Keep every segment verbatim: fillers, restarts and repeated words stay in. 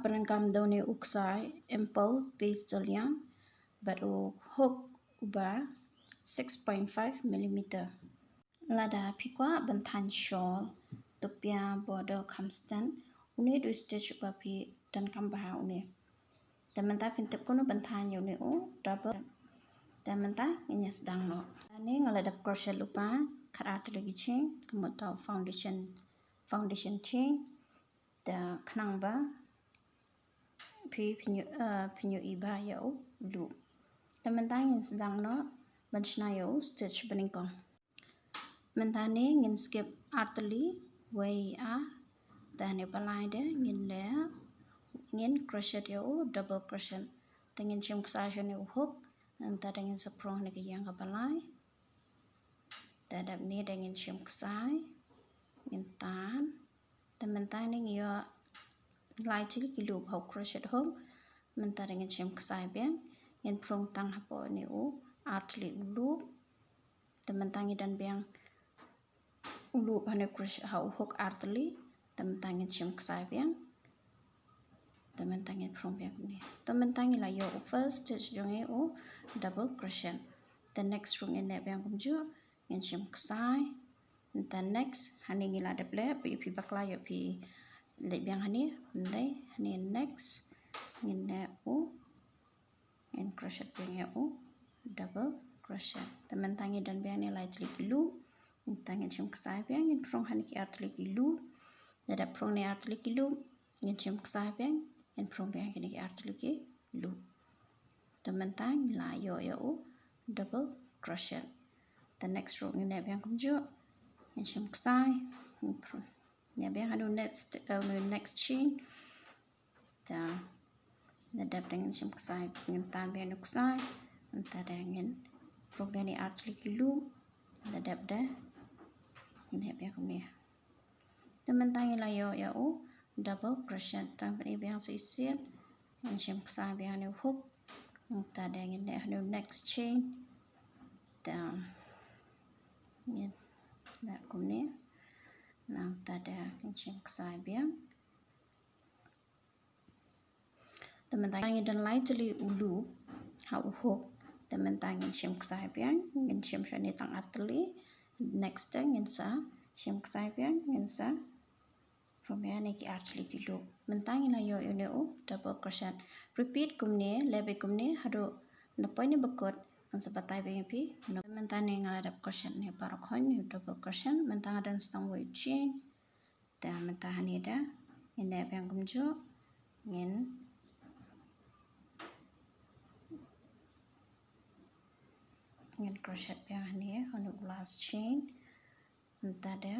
Pyndonkam da une u ksai ample pistol yarn bad u hook uba six point five millimeter. Lada phi kwah ban thaiñ shawl, tupia, border, kham stan, une u stitch uba phi donkam bha une. Te mynta phin tip kumno ban thaiñ ïa une u double. Te mynta ngin ïa sdang noh. Hangne nga la dep crochet lypa khatar tylli ki chain, ka mut foundation, foundation chain. Te khnang ba phi, phin ïoh, eh, phin ïohi bha ïa u loop. Te mynta ngin sdang noh ban shna ïa u stitch banyngkong. Mynta hangne ngin skip ar tylli, wei ar. Te hangne ba lai de ngin leh, ngin crochet ïa u double crochet. Te ngin shim ksai sha une u hook. Mynta de ngin sa prong hangne ka ïing kaba lai. Te dep ne de ngin shim ksai, ngin tan. Te mynta hangne ngi ïoh lai tylli ki loop ha u crochet hook. Mynta de ngin shim ksai biang, ngin prong tang hapoh une u ar tylli u loop. Te mynta ngi don biang u loop ha une u crochet, ha u hook ar tylli. Te mynta ngin shim ksai biang. Te mynta ngin prong biang kumne. Te mynta ngi la ïoh u first stitch jong ngi u double crochet. Te next ruh ngin leh biang kumjuh, ngin shim ksai. Mynta next, hangne ngi la dep leh, phi, phi bakla ïoh phi leh biang hangne, mynta hangne next ngin leh u, ngin crochet biang ïa u double crochet. Te mynta ngi don biang hangne lai tylli ki loop. Mynta ngin shim ksai biang, ngin prong hangne ki ar tylli ki loop. Lada prong hangne ar tylli ki loop, ngin shim ksai biang, ngin prong biang kine ki ar tylli ki loop. Te mynta ngi la ïoh ïa u double crochet. Te next ruh ngin leh biang kumjuh, ngin shim ksai, ngin prong, ngin leh biang ha u next, eh, u next chain. Te, da dep de ngin shim ksai, ngin tan biang u ksai. Mynta de ngin prong biang hangne ar tylli ki loop. Da dep de ngin leh biang kumne. Te mynta ngi la ïoh ïa u double crochet, tang pyni biang sa shisien. Ngin shim ksai biang hangne u hook. Mynta de ngin leh hangne u next chain. Te ngin leh kumne. Nangta de ngin shim ksai biang. Te mynta ngi don lai tylli u loop ha u hook. Te mynta ngin shim ksai biang, ngin shim shane tang ar tylli. Next te ngin sa shim ksai biang, ngin sa prong biang hangne ki ar tylli ki loop. Mynta ngi la ïoh ïa une u double crochet. Repeat kumne, leh beit kumne haduh na point ba kut, ngan sa batai biang ïa phi. Mynta hangne nga la dep crochet ne baroh khoit, ne double crochet. Mynta nga don sa tang wei u chain. Te mynta hangne de ngin leh biang kumjuh, ngin, ngin crochet biang hangne, hangne u last chain. Mynta de,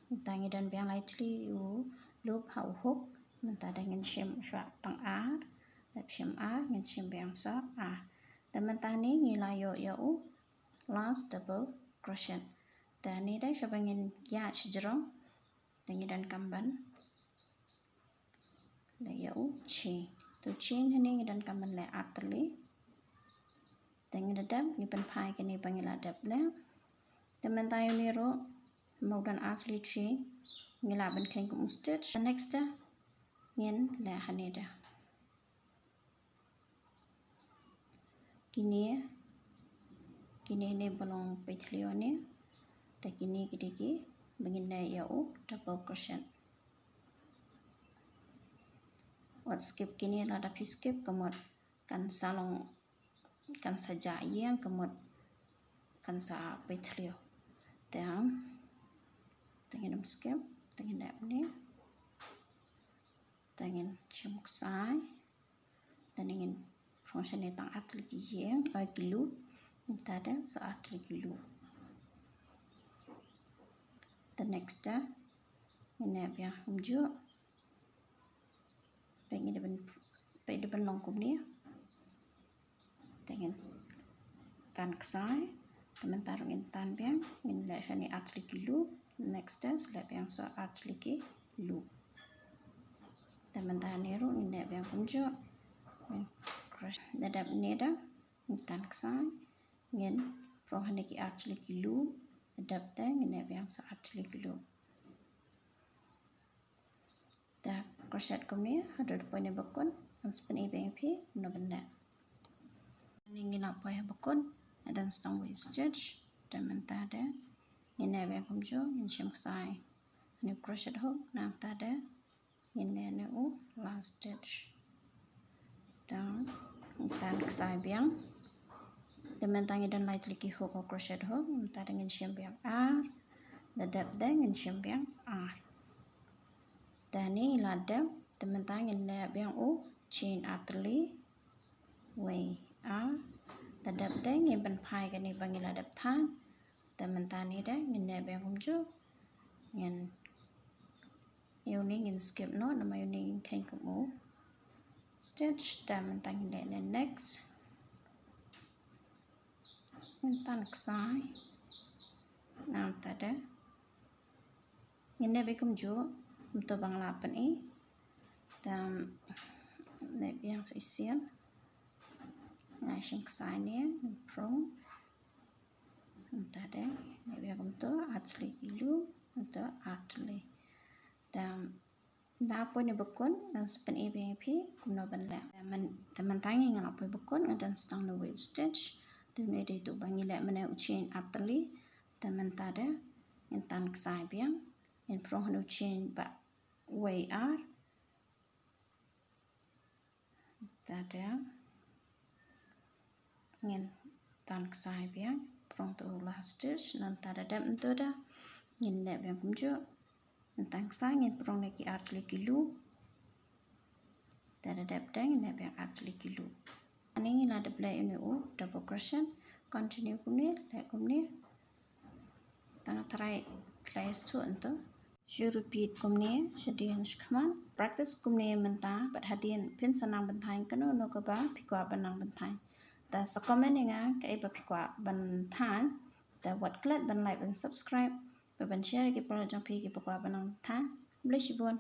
mynta ngi don biang lai tylli u loop ha u hook. Mynta de ngin shim shuwa tang ar, dep shim ar, ngin shim biang sa ar. Te mynta hangne ngi la ïoh ïa u last double crochet. Te hangne de shaba ngin ïaid shajrong, te ngi donkam ban leh ïa u chain. Te u chain hangne ngi donkam ban leh ar tylli. Te ngi da dep, ngi pynphai kine ba ngi la dep leh. Te mynta ïa une ruh, mo don ar tylli chain, ngi lah ban kheiñ kum u stitch. Te next de ngin leh hangne de. Kine, kine ne ba long peit thliew ne. Te kine ki dei kiba ngin leh ïa u double crochet. Wat skip kine, lada phi skip ka mut kan sa long, kan sa jah ïing, ka mut kan sa peit thliew. Te, te ngin ym skip, te ngin leh ne. Te ngin shim ksai. Te ngin prong shane tang ar tylli ki ïing, eh, ki loop. Mynta de sa ar tylli ki loop. Te next de ngin leh biang kumjuh. Peit ngi da ban, peit da ban long kumne. Te ngin tan ksai. Te mynta ruh ngin tan biang, ngin leh shane ar tylli ki loop. Next de sa leh biang sa ar tylli ki loop. Te mynta hangne ruh ngin leh biang kumjuh. Ngin crochet, da dep ne de ngin tan ksai. Ngin prong hangne ki ar tylli ki loop. Da dep de ngin leh biang sa ar tylli ki loop. Crochet kumne haduh da poi ne bakut. Ngan sa pyni biang ïa phi kumno ban leh. Ngi la poi ha bakut, ngi don stang wave stitch. Te mynta de ngin leh biang kumjuh, ngin shim ksai ne u crochet hook, nangta de ngin leh ne u last stitch. Te ngin tan ksai biang. Te mynta ngi don lai tylli ki hook ha u crochet hook, mynta de ngin shim biang ar, da dep de ngin shim biang ar. Te hangne ngi la dep, te mynta ngin leh biang u chain ar tylli, wei ar, da dep de ngin pynphai kane ba ngi la dep thaiñ. Te mynta hangne de ngin leh biang kumjuh, ngin, ïa une ngin skip noh namar ïa une ngin kheiñ kum u stitch. Te mynta ngin leh ne next, ngin tan ksai. Nangta de ngin leh biang kumjuh, kumto ba nga la pyni. Te leh biang sa shisien, nga shim ksai ne, ngin prong. Mynta de leh biang kumto ar tylli ki loop, kumto ar tylli. Te da poi ne bakut ngan sa pyni biang ïa phi kumno ban leh. Te myn-, te mynta ngi nga la poi bakut, nga don stang ne u wave stitch. Te une dei tu ba ngi leh mynne u chain ar tylli. Te mynta de ngin tan ksai biang, ngin prong ha u chain ba wei ar. Te da ngin tan ksai biang, prong tu u last stitch, nangta da dep mynta de ngin leh biang kumjuh, ngin tan ksai, ngin prong ne ki ar tylli ki loop. Te da dep de ngin leh biang ar tylli ki loop. Hangne ngi la dep leh ïa une u double crochet, continue kumne, leh kumne. Tang trai place tu ento. Shu repeat kumne shadien shakhmat. Practice kumne mynta bad hadien phin sa nang ban thaiñ kano kano kaba phi kwah ban nang ban thaiñ. Te sa comment ïa nga kaei ba phi kwah ban thaiñ. Te wat klet ban like, ban subscribe, bad ban share ïa ki paralok jong phi kiba kwah ban nang ban thaiñ. Khublei shibun.